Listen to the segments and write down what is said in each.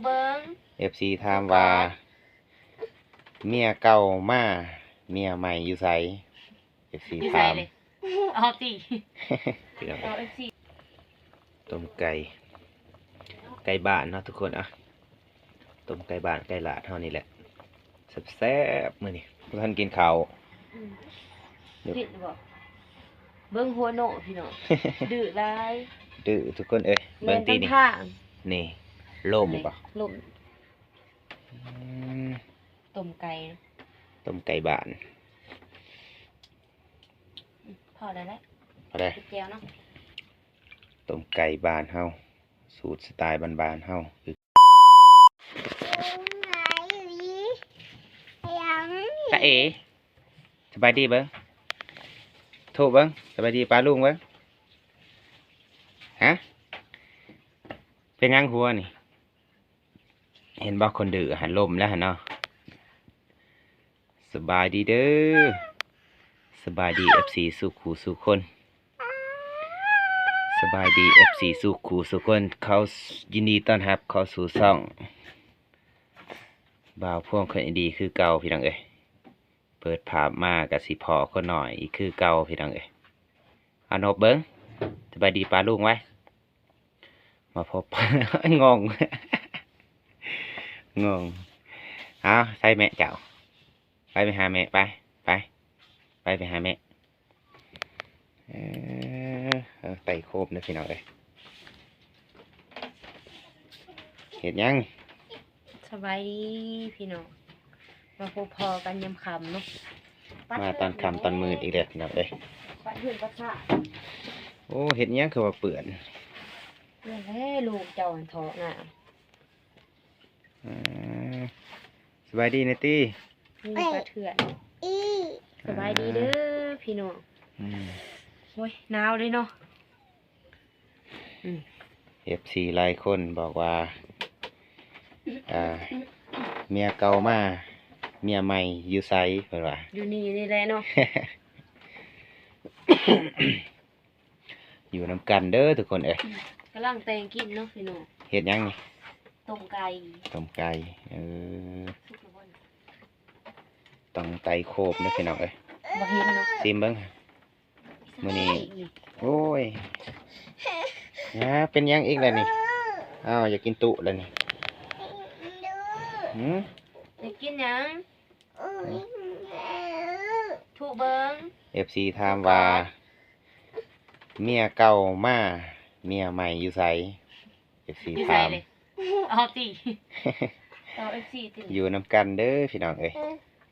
ເບິ່ງ ເອັຟຊີຖາມວ່າ ເມຍເກົ່າມາ ເມຍໃໝ່ຢູ່ໃສ? ເອັຟຊີຖາມ ຢູ່ໃສເລີຍ? ອອກຕິ ພີ່ນ້ອງ ເອົາ ເອັຟຊີ ຕົ້ມໄກ່ ໄກ່ບ້ານເນາະທຸກຄົນ. ອ່ະ ຕົ້ມໄກ່ບ້ານໄກ່ລາດເຮົານີ້ແຫຼະ ແຊບໆ ມື້ນີ້ບໍ່ທັນກິນເຂົ້າ. ອືມ ເຮັດບໍ່? ເບິ່ງຫົວໂນພີ່ນ້ອງ ດື້ຫຼາຍ ດື້ທຸກຄົນເອີຍ. ເບິ່ງຕິນີ້ ນີ້ລົມບໍ່? ລົມ. ອືມ ຕົ້ມໄກ່ ຕົ້ມໄກ່ບ້ານ. ອືມ ພໍແລ້ວແຫຼະ ພໍແລ້ວ ແຈ່ວເນາະ. ຕົ້ມໄກ່ບ້ານເຮົາ ສູດສະໄຕລ໌ບ້ານໆເຮົາ ຄື ຕາເອ ສະບາຍດີເບິ່ງ ໂທເບິ່ງ ສະບາຍດີປ້າລຸງເບິ່ງ. ຮະ ເປັນຫຍັງຫົວນີ້? ເຫັນບໍ່ ຄົນດື້ຫັ້ນ ລົມແລ້ວຫັ້ນເນາະ. ສະບາຍດີເດີ ສະບາຍດີ ເອັຟຊີ ສູ່ຄູ່ສູ່ຄົນ. ສະບາຍດີ ເອັຟຊີ ສູ່ຄູ່ສູ່ຄົນ ເຂົ້າ ຍິນດີຕ້ອນຮັບເຂົ້າສູ່ຊ່ອງບ່າວພວງຄົນອິນດີຄືເກົ່າ ພີ່ນ້ອງເອີຍ. ເປີດພາບມາກະຊິພໍ້ຄົນນ້ອຍອີກຄືເກົ່າ ພີ່ນ້ອງເອີຍ. ອາ ນົບເບິ່ງ ສະບາຍດີປ້າລຸງໄວ້. ມາພົບ ງົງ ງົງ. ເອົາ ໃສແມ່ເຈົ້າ? ໄປ ໄປຫາແມ່ ໄປ ໄປ ໄປ ໄປຫາແມ່. ເອີ ເອີ ໄຕ່ໂຄບເດີພີ່ນ້ອງເອີຍ. ເຮັດຫຍັງ? ສະບາຍດີພີ່ນ້ອງ ມາພົບພໍ້ກັນຍາມຄ່ຳເນາະ ມາຕອນຄ່ຳຕອນມືດອີກແລ້ວພີ່ນ້ອງເອີຍ. ປັດເຮືອນປັດຊານ. ໂອ້ ເຮັດຫຍັງຄືວ່າເປື້ອນ? ເປື້ອນແລ້ວ ລູກເຈົ້າຫັ້ນເທາະນະ. ອືມ ສະບາຍດີແນ່ຕິ ມີປາເຖື່ອນ. ສະບາຍດີເດີພີ່ນ້ອງ. ອືມ ໂອ້ຍ ໜາວເລີຍເນາະ. ອືມ ເອັຟຊີຫຼາຍຄົນບອກວ່າ ອ່າ ເມຍເກົ່າມາ ເມຍໃໝ່ຢູ່ໃສ? ເພິ່ນວ່າ ຢູ່ນີ້ນີ້ແຫຼະເນາະ. ຢູ່ນຳກັນເດີທຸກຄົນເອີຍ. ກຳລັງແຕ່ງກິນເນາະພີ່ນ້ອງ. ເຮັດຫຍັງນີ້? ຕົ້ມໄກ່ ຕົ້ມໄກ່. ເອີ ຕ້ອງໄຕ່ໂຄບເດີພີ່ນ້ອງເອີຍ. ບໍ່ເຫັນເນາະ ຊີມເບິ່ງ. ມື້ນີ້ ໂອ້ຍ ຫາ ເປັນຫຍັງອີກແລ້ວນີ້? ອ້າວ ຢາກກິນຕຸແລ້ວນີ້. ຫື? ຢາກກິນຫຍັງ? ທຸເບິ່ງ. ເອັຟຊີຖາມວ່າ ເມຍເກົ່າມາ ເມຍໃໝ່ຢູ່ໃສ? ເອັຟຊີຖາມ ຢູ່ໃສເລີຍ? ອອກຕິ ເອົາ ເອັຟຊີຕິ. ຢູ່ນຳກັນເດີພີ່ນ້ອງເອີຍ.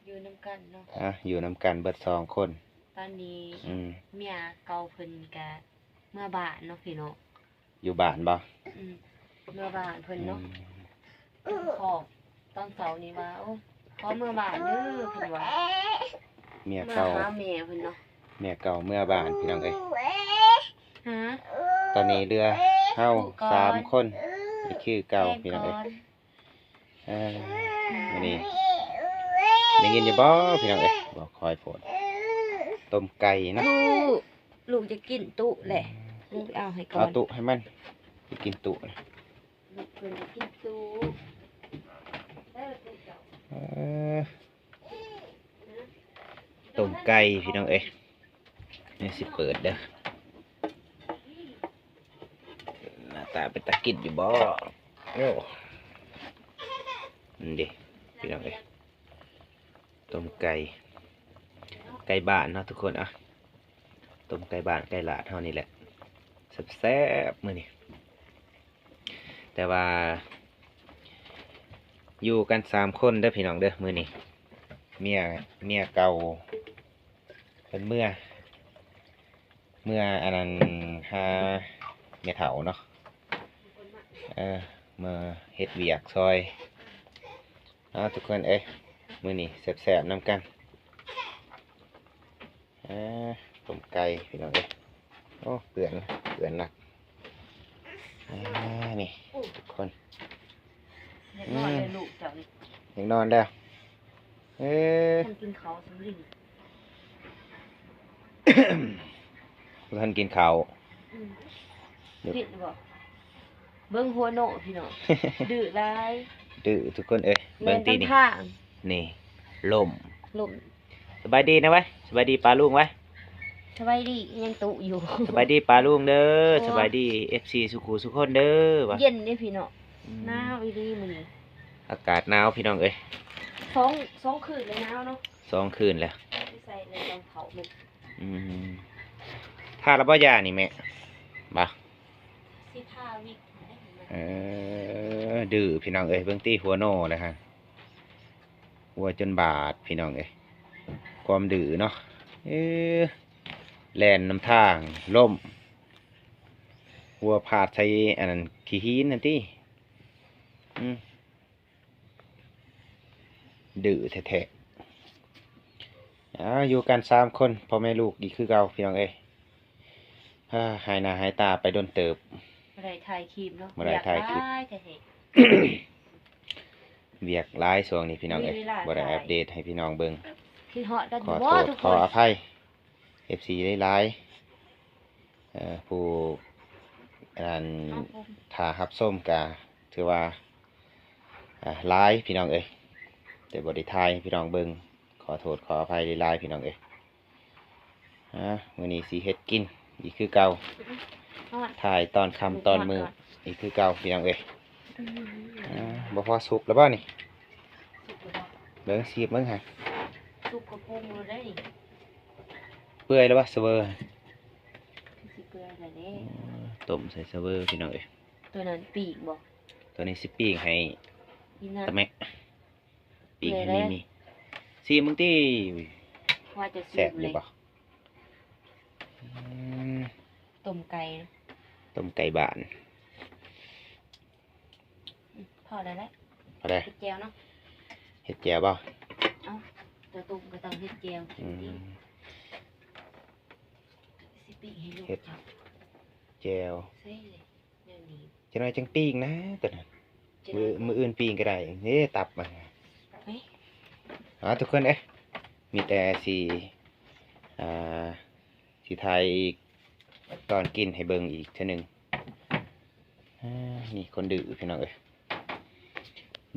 ຢູ່ນຳກັນເນາະ. ອ່ະ ຢູ່ນຳກັນເບິດສອງຄົນ. ຕອນນີ້ ອືມ ເມຍເກົ່າເພິ່ນກະເມືອບ້ານເນາະພີ່ນ້ອງ. ຢູ່ບ້ານບໍ່? ອືມ ເມືອບ້ານເພິ່ນເນາະ. ອືມ ຂອບຕອນເຊົ້ານີ້ວ່າ ໂອ້ ຂໍເມືອບ້ານເດີເພິ່ນວ່າ. ເມຍເກົ່າ ເມືອຫາແມ່ເພິ່ນເນາະ. ເມຍເກົ່າເມືອບ້ານພີ່ນ້ອງເອີຍ. ຫາ ຕອນນີ້ເຫຼືອເຮົາສາມຄົນ ຄືເກົ່າພີ່ນ້ອງເອີຍ. ເອີ ມື້ນີ້ໄດ້ຍິນຢູ່ບໍ່ພີ່ນ້ອງເອີຍ? ບໍ່ຄ່ອຍໂພດ. ຕົ້ມໄກ່ເນາະ. ລູກ ລູກຢາກກິນຕຸແຫຼະ. ອືມ ລູກໄປເອົາໃຫ້ກ່ອນ. ເອົາຕຸໃຫ້ມັນ ໄປກິນຕຸ. ລູກເພິ່ນຢາກກິນຕຸ. ເອີ ຕົ້ມໄກ່ພີ່ນ້ອງເອີຍ. ນີ້ຊິເປີດເດີ. ໜ້າຕາເປັນຕາກິນຢູ່ບໍ່? ໂອ້ ນີ້ເດພີ່ນ້ອງເອີຍ. ຕົ້ມໄກ່ ໄກ່ບ້ານເນາະທຸກຄົນ. ອ່ະ ຕົ້ມໄກ່ບ້ານໄກ່ລາດເຮົານີ້ແຫຼະ ແຊບໆ ມື້ນີ້. ແຕ່ວ່າຢູ່ກັນສາມຄົນເດີພີ່ນ້ອງເດີ ມື້ນີ້. ເມຍ ເມຍເກົ່າເພິ່ນເມືອ ເມືອອັນນັ້ນ ຫາແມ່ເຖົ້າເນາະ. ເອີ ເມືອເຮັດວຽກຊ່ອຍ. ເອົາ ທຸກຄົນເອີຍ ມື້ນີ້ແຊບໆນຳກັນ. ເອີ ຕົ້ມໄກ່ພີ່ນ້ອງເອີຍ. ໂອ້ ເປື້ອນ ເປື້ອນໜັກ. ອ່າ ນີ້ທຸກຄົນ ຢາກນອນແລ້ວ ອືມ ລູກເຈົ້ານີ້ ຢາກນອນແລ້ວ. ເອີ ມັນກິນເຂົ້າສຳລີ ບໍ່ທັນກິນເຂົ້າ. ອືມ ເຮັດບໍ່? ເບິ່ງຫົວໂນພີ່ນ້ອງ ດື້ຫຼາຍ ດື້ທຸກຄົນເອີຍ. ເບິ່ງຕິນີ້ ນີ້ ລົ້ມ ລົ້ມ. ສະບາຍດີນະໄວ ສະບາຍດີປ້າລຸງໄວ. ສະບາຍດີ ຍັງຕຸຢູ່. ສະບາຍດີປ້າລຸງເດີ. ໂອ້ ສະບາຍດີເອັຟຊີສູ່ຄູ່ສູ່ຄົນເດີ. ວ່າເຢັນເດ້ພີ່ນ້ອງ ອືມ ໜາວອີ່ຫຼີມື້ນີ້ ອາກາດໜາວພີ່ນ້ອງເອີຍ. ສອງ ສອງຄືນແລ້ວໜາວເນາະ ສອງຄືນແລ້ວ. ໃສ່ໃນກອງເຂົາມັນ ອືມ ທາແລ້ວບໍ່ຢານີ້ແມ່? ບໍ່ ຊິທາວິກ. ເອີ ດື້ພີ່ນ້ອງເອີຍ ເບິ່ງຕິຫົວໂນແລ້ວຫັ້ນ ຫົວຈົນບາດພີ່ນ້ອງເອີຍ ຄວາມດື້ເນາະ. ເອີ ແລ່ນນຳທາງ ລົ້ມ ຫົວພາດໃສ່ອັນນັ້ນ ຂີ້ຫີນຫັ້ນຕິ. ອືມ ດື້ແທ້ໆ. ເອົາ ຢູ່ກັນສາມຄົນ ພໍ່ແມ່ລູກອີກຄືເກົ່າພີ່ນ້ອງເອີຍ. ອາ ຫາຍໜ້າຫາຍຕາໄປດົນເຕີບ ບໍ່ໄດ້ຖ່າຍຄລິບເນາະ ບໍ່ໄດ້ຖ່າຍຄລິບ ວຽກຫຼາຍແທ້ໆ ວຽກຫຼາຍຊ່ວງນີ້ພີ່ນ້ອງເອີຍ ບໍ່ໄດ້ອັບເດດໃຫ້ພີ່ນ້ອງເບິ່ງ. ຄິດຮອດກັນຢູ່ບໍ່ທຸກຄົນ? ຂໍໂທດຂໍອະໄພ ເອັຟຊີ ຫຼາຍໆ ເອີ ຜູ້ອັນນັ້ນ ຖ້າຮັບຊົມກະຖືວ່າ ອ່າ ຫຼາຍພີ່ນ້ອງເອີຍ ແຕ່ບໍ່ໄດ້ຖ່າຍໃຫ້ພີ່ນ້ອງເບິ່ງ ຂໍໂທດຂໍອະໄພຫຼາຍໆ ພີ່ນ້ອງເອີຍ. ອ່າ ມື້ນີ້ຊິເຮັດກິນອີກຄືເກົ່າ ຖ່າຍຕອນຄ່ຳຕອນມືອີກຄືເກົ່າ ພີ່ນ້ອງເອີຍ. ອ່າ ບໍ່ພໍສຸກແລ້ວບໍ່ນີ້? ເບິ່ງ ຊີບເບິ່ງຫາ ສຸກກະປຸງແລ້ວໄດ໋ນີ້. ເປື່ອຍແລ້ວບໍ່ສະເວີ? ຄືຊິເປື່ອຍແລ້ວເດ້. ອືມ ຕົ້ມໃສ່ສະເວີພີ່ນ້ອງເອີຍ. ຕົວນັ້ນປີ້ງບໍ່? ຕົວນີ້ຊິປີ້ງໃຫ້ຕາແມະ ປີ້ງໃຫ້ມີໆ ຊີມເບິ່ງຕິ ວ່າຈະ ແຊບຢູ່ບໍ່? ອືມ ຕົ້ມໄກ່ ຕົ້ມໄກ່ບ້ານ. ພໍແລ້ວແຫຼະ ພໍແລ້ວ ເຮັດແຈ່ວເນາະ ເຮັດແຈ່ວບໍ່? ເອົ້າ ຕົວຕົ້ມກໍຕ້ອງເຮັດແຈ່ວ. ອືມ ຊິປີ້ງໃຫ້ລູກເຈົ້າ ເຮັດແຈ່ວ ໃສ່ເລີຍ ແນວນີ້ ຈັກໜ້ອຍຈັ່ງປີ້ງນະຕົວນັ້ນ. ມື້ ມື້ອື່ນປີ້ງກໍໄດ້ເດ້ ຕັບມັນ. ເອີ ເອົາ ທຸກຄົນເອີຍ ມີແຕ່ຊິ ອ່າ ຊິຖ່າຍອີກຕອນກິນໃຫ້ເບິ່ງອີກເທື່ອໜຶ່ງ. ອ່າ ນີ້ຄົນດື້ພີ່ນ້ອງເອີຍ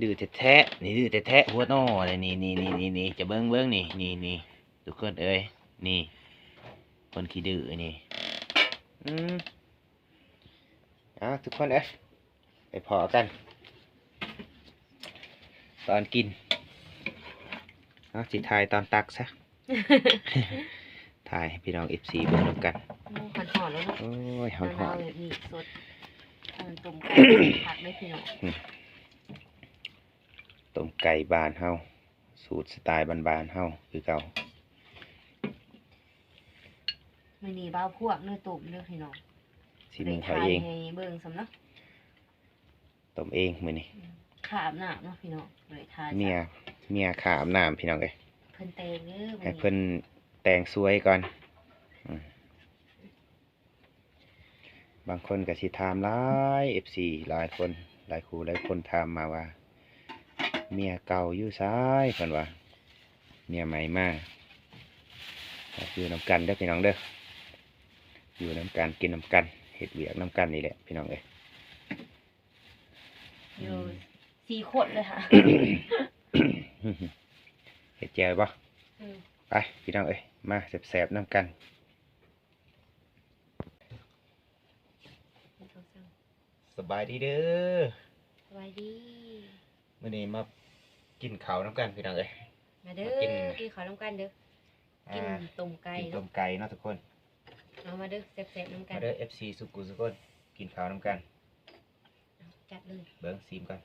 ດື້ແທ້ໆ ນີ້ດື້ແທ້ໆ ຫົວໜໍ່ເລີຍ ນີ້ໆ ຈະເບິ່ງ ເບິ່ງນີ້ ນີ້ໆ ທຸກຄົນເອີຍ ນີ້ຄົນຂີ້ດື້ນີ້. ອືມ ເອົາ ທຸກຄົນເອີຍ ໄປພໍ້ກັນຕອນກິນ. ເອົາ ຊິຖ່າຍຕອນຕັກຊະ ຖ່າຍໃຫ້ພີ່ນ້ອງເອັຟຊີເບິ່ງນຳກັນ. ໂອ້ ຮ້ອນໆ ແລ້ວເນາະ. ໂອ້ຍ ຮ້ອນໆ ແບບນີ້ສົດ ເອີ ຕົ້ມໄກ່ ຄັກເດ້ພີ່ນ້ອງ. ອືມ ຕົ້ມໄກ່ບ້ານເຮົາ ສູດສະໄຕລ໌ບ້ານໆເຮົາຄືເກົ່າ. ມື້ນີ້ບ່າວພວກເດີຕົ້ມເດີພີ່ນ້ອງ ສີມືເຮົາເອງ ບໍ່ໄດ້ຖ່າຍໃຫ້ເບິ່ງຊ້ຳເນາະ. ຕົ້ມເອງມື້ນີ້ ອືມ ຂ້າອາບນ້ຳເນາະພີ່ນ້ອງ ບໍ່ໄດ້ຖ່າຍ ເມຍ ເມຍຂ້າອາບນ້ຳພີ່ນ້ອງເອີຍ. ເພິ່ນແຕ່ງເດີ ໃຫ້ເພິ່ນແຕ່ງສວຍກ່ອນ. ອືມ ບາງຄົນກໍຊິຖາມຫຼາຍ ເອັຟຊີ ຫຼາຍຄົນ ຫຼາຍຄູ່ຫຼາຍຄົນຖາມມາວ່າ ເມຍເກົ່າຢູ່ໃສ ເພິ່ນວ່າ ເມຍໃໝ່ມາ. ຢູ່ນຳກັນເດີພີ່ນ້ອງເດີ ຢູ່ນຳກັນ ກິນນຳກັນ ເຮັດວຽກນຳກັນນີ້ແຫຼະພີ່ນ້ອງເອີຍ. ຢູ່ ອືມ ສີ່ຄົນເລີຍຄ່ະ. ເຮັດແຈ່ວບໍ່? ອືມ ໄປພີ່ນ້ອງເອີຍ ມາແຊບໆນຳກັນ. ສະບາຍດີເດີ ສະບາຍດີ. ມື້ນີ້ມາກິນເຂົ້ານຳກັນພີ່ນ້ອງເອີຍ ມາເດີ ມາກິນ ກິນເຂົ້ານຳກັນເດີ. ອ່າ ກິນຕົ້ມໄກ່ ກິນ ເນາະ ຕົ້ມໄກ່ເນາະທຸກຄົນ. ເອົາມາເດີ ແຊບໆນຳກັນ ມາເດີ ເອັຟຊີ ສູ່ຄູ່ສູ່ຄົນ ກິນເຂົ້ານຳກັນ. ເອົາ ຈັດເລີຍ ເບິ່ງ ຊີມກ່ອນ.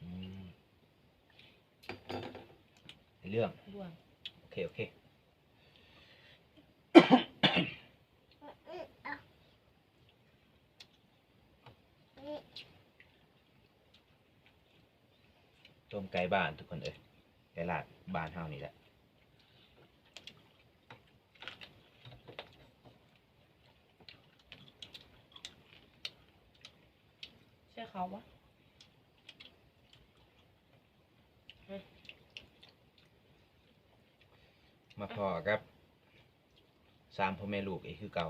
ອືມ ເລື່ອງ ໂອເຄ ໂອເຄ. ຕົ້ມໄກ່ບ້ານທຸກຄົນເອີຍ ໄກ່ລາດບ້ານເຮົານີ້ແຫຼະ. ໃສ່ເຂົ້າບໍ່? ມາພໍ້ກັບ ສາມພໍ່ແມ່ລູກອີກຄືເກົ່າ.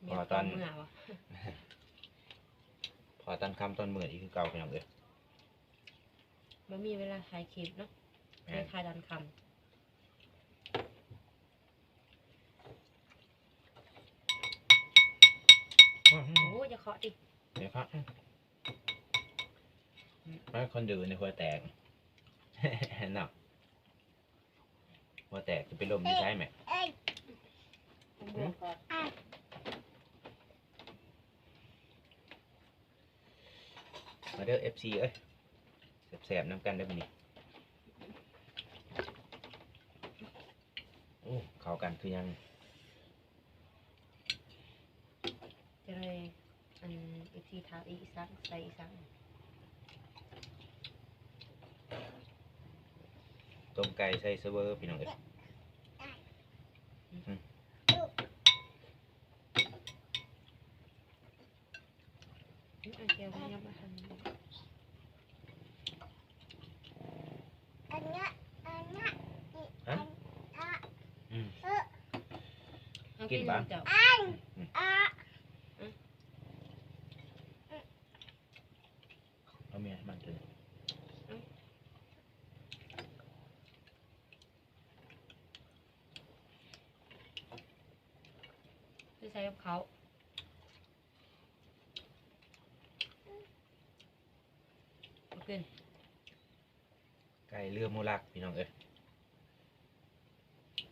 ແມ່ນ ພໍຕອນ ຕອນເມື່ອວະ ພໍຕອນຄ່ຳຕອນມືດອີກຄືເກົ່າ ພີ່ນ້ອງເອີຍ. ບໍ່ມີເວລາຖ່າຍຄລິບເນາະ ແມ່ນ ໄດ້ຖ່າຍຕອນຄ່ຳ. ໂອ້ຍ ຢ່າເຄາະຕິ ຢ່າເຄາະ ໃຫ້ຄົນດື້ໃນຫົວແຕກເນາະ. ຫົວແຕກຈະໄປລົ້ມຢູ່ໃສແມ່? ມາເດີ ເອັຟຊີ ເອີຍ ແຊບໆນຳກັນເດີມື້ນີ້. ໂອ້ ເຂົ້າກັນຄືຫຍັງ. ຈະໄດ້ ອັນ ເອັຟຊີ ຖາມອີ່ສັງ ໃສ່ອີ່ສັງ. ຕົ້ມໄກ່ໃສ່ສະເວີ ພີ່ນ້ອງເອີຍ. ອືມ ເອົາແກ້ວມາຍັບມາທາງນີ້. ຮະ? ອືມ ເອົາ ກິນບໍ່? ເຈົ້າ ອືມ ເອົາເມຍໃຫ້ມັນກິນ. ອືມ ໄປໃສ່ກັບເຂົ້າ. ບໍ່ເປັນ ໄກ່ເຫຼືອໝູລັກ ພີ່ນ້ອງເອີຍ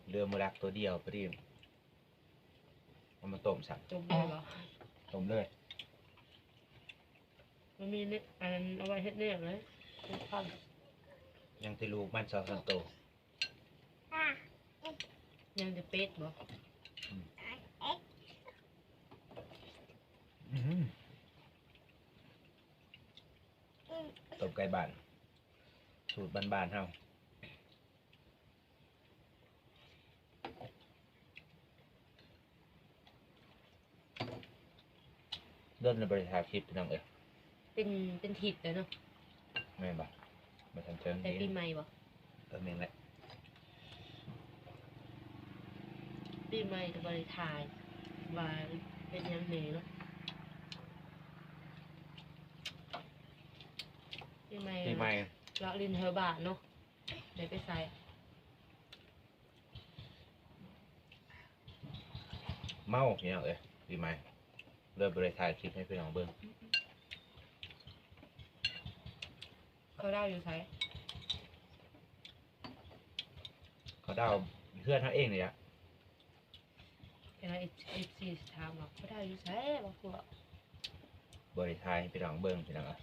ເຫຼືອໝູລັກຕົວດຽວພໍດີ ເອົາມາຕົ້ມຊະ. ຕົ້ມເລີຍບໍ່? ຕົ້ມເລີຍ. ມັນມີເນ- ອັນນັ້ນເອົາໄວ້ເຮັດແນວເລີຍ ເຮັດພັນ. ຍັງແຕ່ລູກມັນສອງສາມໂຕ. ຍັງຈະເປັດບໍ່? ອືມ ອືມ ຕົ້ມໄກ່ບ້ານ ສູດບ້ານໆເຮົາ. ດົນແລ້ວບໍ່ໄດ້ຖ່າຍຄລິບ ພີ່ນ້ອງເອີຍ. ເປັນ ເປັນທິດແລ້ວເນາະ. ແມ່ນບໍ່? ບໍ່ທັນເຖິງ ແຕ່ປີໃໝ່ບໍ່? ເອີ ແມ່ນແຫຼະ ປີໃໝ່ກໍບໍ່ໄດ້ຖ່າຍ ວ່າເຮັດຫຍັງແດ່ເນາະ. ປີໃໝ່ ປີໃໝ່ ເລາະຫຼິ້ນແຖວບ້ານເນາະ. ໄດ້ໄປໃສ? ເມົາ ພີ່ນ້ອງເອີຍ ປີໃໝ່ ເລີຍບໍ່ໄດ້ຖ່າຍຄລິບໃຫ້ພີ່ນ້ອງເບິ່ງ. ເຂົາດາວຢູ່ໃສ? ເຂົາດາວເຮືອນເຮົາເອງນີ້ລະ. ເວລາເອັຟຊີຖາມວ່າ ເຂົາດາວຢູ່ໃສ ບໍ່ ພວກ ບໍ່ໄດ້ຖ່າຍໃຫ້ພີ່ນ້ອງເບິ່ງ ພີ່ນ້ອງເອີຍ.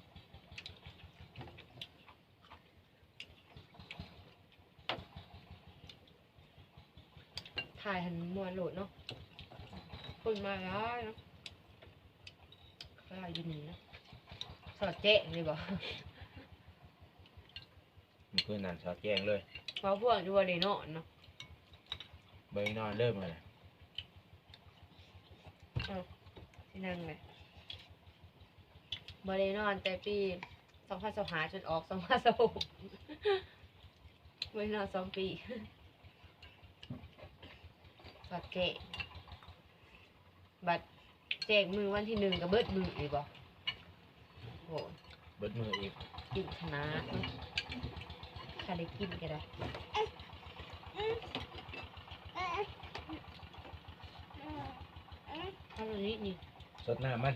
ຖ່າຍໃຫ້ມັນມ່ວນໂລດເນາະ ຄົນມາຫຼາຍເນາະ ຫຼາຍຢູ່ນີ້ເນາະ. ສອດແຈ້ງເລີຍບໍ່? ມື້ຄືນນັ້ນສອດແຈ້ງເລີຍ ເວົ້າພວກຢູ່ບໍ່ໄດ້ນອນເນາະ. ບໍ່ໄດ້ນອນເລີຍມື້ນັ້ນ. ເອົ້າ ຊິນັ່ງແຫຼະ ບໍ່ໄດ້ນອນແຕ່ປີສອງພັນຊາວຫ້າ ຈົນອອກສອງພັນຊາວຫົກ ບໍ່ໄດ້ນອນສອງປີ. ສອດແຈ້ງ ບັດແຈ້ງມື້ວັນທີໜຶ່ງກໍເບິດມື້ອີກບໍ່? ໂອ້ ເບິດມື້ອີກ ກິນຂະໜາດເນາະ ຖ້າໄດ້ກິນກໍໄດ້. ເອົາອັນນີ້ນີ້ ສົດນ້ຳມັນ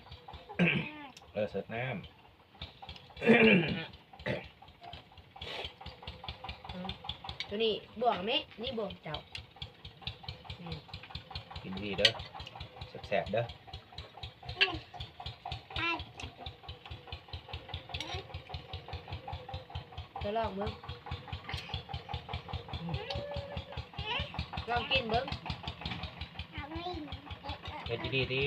ເອີ ສົດນ້ຳ. ອືມ ໂຕນີ້ບ່ວງແມ່ ນີ້ບ່ວງເຈົ້າ. ອືມ ກິນດີເດີ ແຊບໆເດີ. ເຈົ້າລອງເບິ່ງ ອືມ ລອງກິນເບິ່ງ. ເຮັດດີໆຕິ.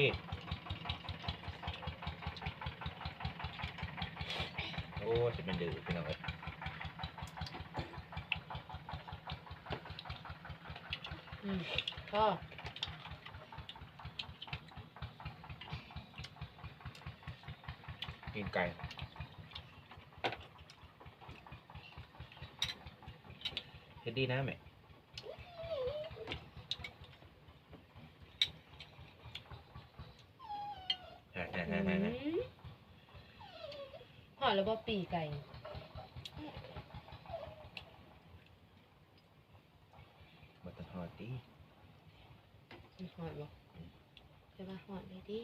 ໂອ້ ຊິເປັນດື້ ພີ່ນ້ອງເອີຍ. ອືມ ພໍ ຕີນໄກ່ ເຮັດດີນະແມ່. ອືມ ຮອດແລ້ວບໍ່ປີ້ງໄກ່? ບໍ່ທັນຮອດຕິ. ຮອດບໍ່? ອືມ ແຕ່ວ່າຮອດແລ້ວຕິ.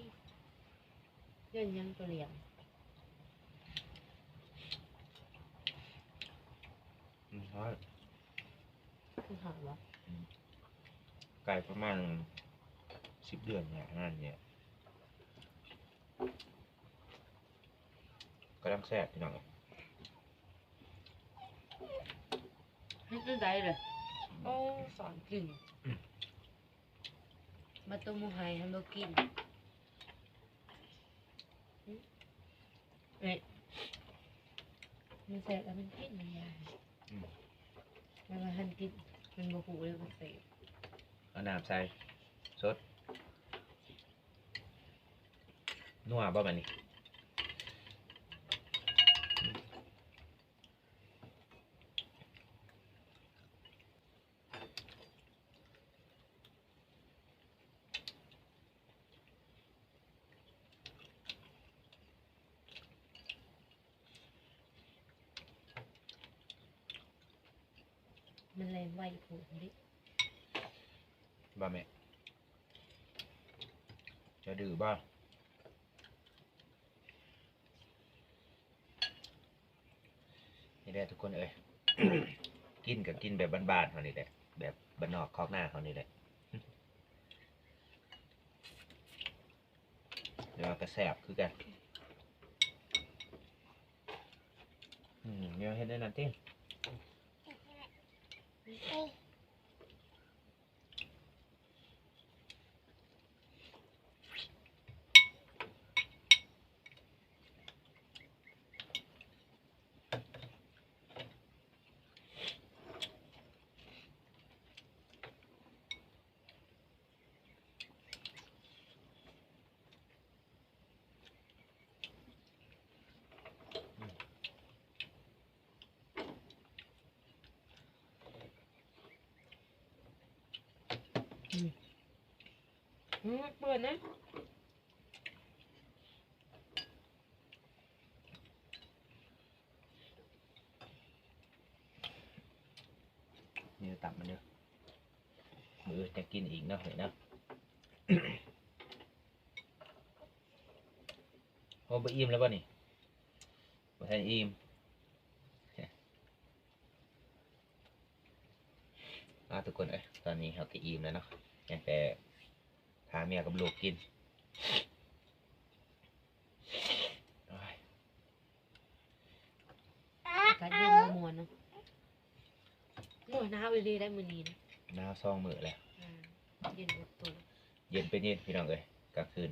ຍ້ອນຫຍັງຕົວຫຼຽມ? ມັນຮອດ. ມັນຮອດບໍ່? ອືມ ໄກ່ປະມານສິບເດືອນນີ້ ອັນນັ້ນນີ້ ກຳລັງແຊບ ພີ່ນ້ອງ. ເຮັດຈັ່ງໃດເລີຍ? ໂອ້ ສອນກິນ. ອືມ ມາຕົ້ມໝູໄຫຫັ້ນບໍ່ກິນ. ອືມ ເອີ ມັນແຊບແລ້ວມັນກິນມັນຢາກ. ອືມ ແລ້ວວ່າຫັ້ນກິນ ມັນບໍ່ຮູ້ເລີຍວ່າແຊບ. ເອົານ້ຳໃສ່ສົດ. ນົວບໍ່ບາດນີ້? ມັນແລ່ນໄວໂພດເດ. ບໍ່ແມ່ ຈະດື້ບໍ່? ນີ້ແຫຼະທຸກຄົນເອີຍ ກິນກໍກິນແບບບ້ານໆເຮົານີ້ແຫຼະ ແບບບ້ານນອກຄອກນາເຮົານີ້ແຫຼະ ແຕ່ວ່າກໍແຊບຄືກັນ. ອືມ ແນວເຮັດແນວນັ້ນຕິ. ອືມ ເປີດນະ. ນີ້ຕັບມັນເດີ ມື້ອື່ນຈະກິນອີກເນາະ ເນາະ. ໂອ້ ບໍ່ອີ່ມແລ້ວບໍ່ນີ້? ບໍ່ທັນອີ່ມ. ອ່າ ທຸກຄົນເອີຍ ຕອນນີ້ເຮົາກໍອີ່ມແລ້ວເນາະ ຍັງແຕ່ຖ້າເມຍກັບລູກກິນ. ໂອ້ຍ ອາກາດເຢັນມ່ວນເນາະ. ໂອ້ຍ ໜາວອີ່ຫຼີໄດ໋ມື້ນີ້ນະ. ໜາວສອງມື້ແລ້ວ. ອືມ ເຢັນອົດທົນ. ເຢັນເປັນເຢັນ ພີ່ນ້ອງເອີຍ ກາງຄືນ.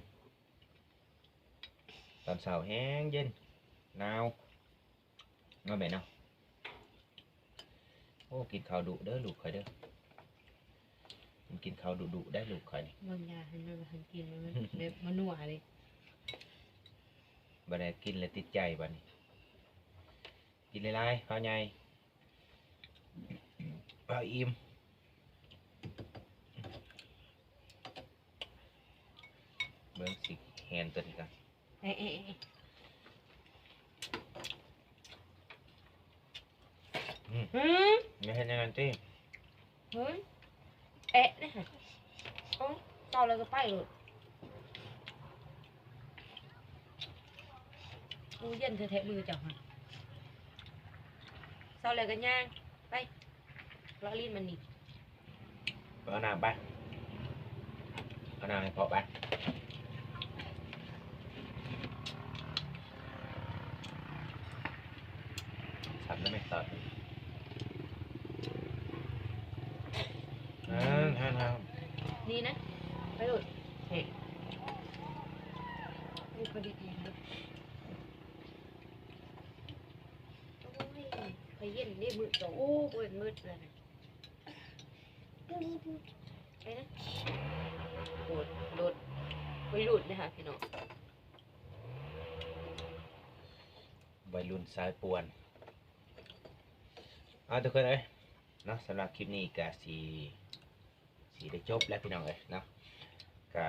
ຕອນເຊົ້າແຮງເຢັນ ໜາວ ເນາະແມ່ເນາະ. ໂອ້ ກິນເຂົ້າດຸເດີລູກຂ້ອຍເດີ. ມັນກິນເຂົ້າດຸໆໄດ໋ລູກຂ້ອຍນີ້. ເບິ່ງຢາໃຫ້ມັນ ໃຫ້ມັນກິນ ມັນແບບມັນນົວເດ້. ບັດໃດກິນແລ້ວຕິດໃຈບັດນີ້. ກິນຫຼາຍໆ ເຂົ້າໃຫຍ່ ເຂົ້າອີ່ມ. ເບິ່ງຊິແຫນຕົວນີ້ກ່ອນ. ເອະ ເອະ ເອະ ອືມ ອືມ ຢ່າເຮັດຢ່າງນັ້ນຕິ. ເຮີ້ຍ ແອະເດ້ຫັ້ນ. ໂອ້ ເຊົາແລ້ວກໍໄປໂລດ. ໂອ້ ເຢັນແທ້ໆ ມືເຈົ້າຫັ້ນ. ເຊົາແລ້ວກໍຍ່າງໄປ ເລາະຫຼິ້ນມັນນີ້. ໄປເອົານ້ຳໄປ ເອົານ້ຳໃຫ້ພໍ່ໄປ. ສັບໄດ້ໄໝ? ຕັດ. ນັ້ນ ນັ້ນ ນັ້ນ ນີ້ນະ ໄປໂລດ. ເອີ ນີ້ພໍດີໆ ໂອ້ຍ ຂ້ອຍເຢັນເດ້ ມືດກໍ ໂອ້ ເປີດມືດແລ້ວນະ. ໄປນະ ໂອ້ ໂດດ ໄວລຸ້ນເດ້ຫາ ພີ່ນ້ອງ ໄວລຸ້ນສາຍປ່ວນ. ເອົາ ທຸກຄົນເອີຍເນາະ ສຳລັບຄລິບນີ້ກະຊິ ຊິໄດ້ຈົບແລ້ວ ພີ່ນ້ອງເອີຍເນາະ. ກະ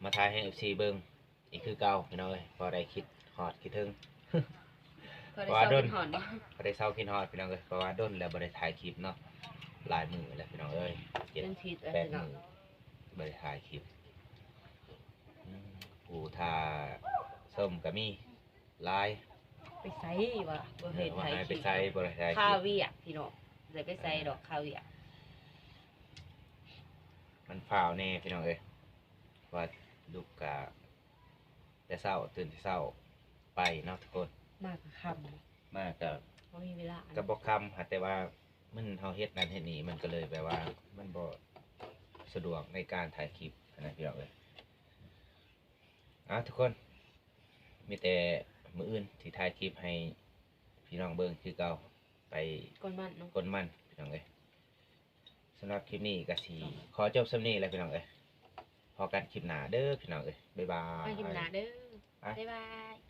ມາຖ່າຍໃຫ້ເອັຟຊີເບິ່ງອີກຄືເກົ່າພີ່ນ້ອງເອີຍ ພໍໄດ້ຄິດຮອດຄິດເຖິງ ພໍໄດ້ເຊົາຄິດຮອດເນາະ ພໍໄດ້ເຊົາຄິດຮອດພີ່ນ້ອງເອີຍ ເພາະວ່າດົນແລ້ວບໍ່ໄດ້ຖ່າຍຄລິບເນາະ ຫຼາຍມື້ແລ້ວພີ່ນ້ອງເອີຍ ເຈັດແປດມື້ບໍ່ໄດ້ຖ່າຍຄລິບ ອືມ ຜູ້ຖ້າຊົມກໍມີ ຫຼາຍ ໄປໃສວະ ບໍ່ເຫັນ ເອີ ວ່າໃຫ້ໄປໃສ ບໍ່ໄດ້ຖ່າຍຄລິບ ຄາວຽກພີ່ນ້ອງ ບໍ່ໄດ້ໄປໃສດອກ ເອີ ຄາວຽກ ມັນຟ້າວແດ່ພີ່ນ້ອງເອີຍ ວ່າລຸກກະແຕ່ເຊົ້າ ຕື່ນແຕ່ເຊົ້າໄປເນາະທຸກຄົນ ມາກໍຄ່ຳ ມາກໍບໍ່ມີເວລາ ກໍບໍ່ຄ່ຳຫາ ແຕ່ວ່າມັນ ເຮົາເຮັດນັ້ນເຮັດນີ້ ມັນກໍເລີຍແບບວ່າ ມັນບໍ່ສະດວກໃນການຖ່າຍຄລິບຫັ້ນນະພີ່ນ້ອງເອີຍ ເອົາທຸກຄົນ ມີແຕ່ມື້ອື່ນຊິຖ່າຍຄລິບໃຫ້ພີ່ນ້ອງເບິ່ງຄືເກົ່າ ໄປ ກົນມັນເນາະ ກົນມັນພີ່ນ້ອງເອີຍ ສຳລັບຄລິບນີ້ກໍຊິຂໍຈົບສ່ຳນີ້ແຫຼະພີ່ນ້ອງເອີຍ ພໍ້ກັນຄລິບໜ້າເດີພີ່ນ້ອງເອີຍ ບາຍບາຍ ພໍ້ກັນຄລິບໜ້າເດີ ບາຍບາຍ.